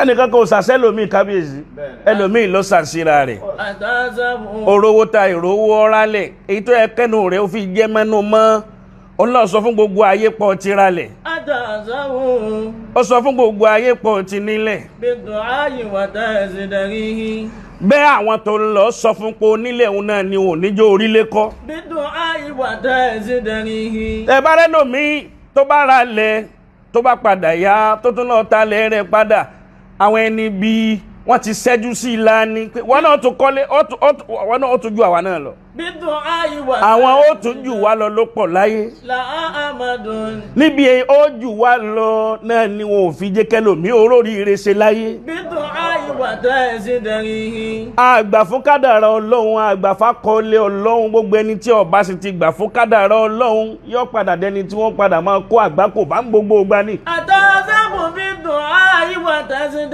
Ẹnìkan kò sàṣẹ́ lómi, kábíyèsí, ẹlòmíì ló sàṣírà rẹ̀. Àtàzàbù. Orówó ta ìrówó ọ̀rálẹ̀, èyí tó yẹ kẹ́nu rẹ̀ ó fi jẹ́ mẹ́nu mọ́, ó lọ sọ fún gbogbo ayé pọ̀ ti ralẹ̀. Àtàzàbù. Ó sọ fún gbogbo ayé pọ̀ ti nílẹ̀. Biddu'ai wa tazidarihi. Bẹ́ẹ̀ àwọn tó ń lọ sọ fún pé onílẹ̀ òun náà ni òun níjó orílẹ̀ kọ́. Biddu'ai wa tazidarihi. Ẹ bá rẹ́ lòmíì tó bá ra lẹ̀, tó bá padà yá, tó tún lọ́ọ́ talẹ̀ rẹ̀ padà, àwọn ẹni bíi wọ́n ti ṣẹ́jú sí i lání pé wọ́n náà tún kọ́lé, wọ́n náà ó tún ju àwa náà lọ. Biddu'ai wa Àwọn ó tún jù wá lọ ló pọ̀ láyé. La amadun. Níbi ó jù wá lọ náà ni wọn ò fi jẹ́ kẹlòmíì oróríire ṣe láyé. Biddu'ai wa tazidarihi. Àgbà fún kádàrá Ọlọ́run, àgbà fákọọ́lé Ọlọ́run. Gbogbo ẹni tí ó bá sì ti gbà fún kádàrá Ọlọ́run yóò padà dẹni tí wọ́n padà máa kó àgbákò bá ń gbogbo gbani. Àtàzàbù biddu'ai wa tazidarihi.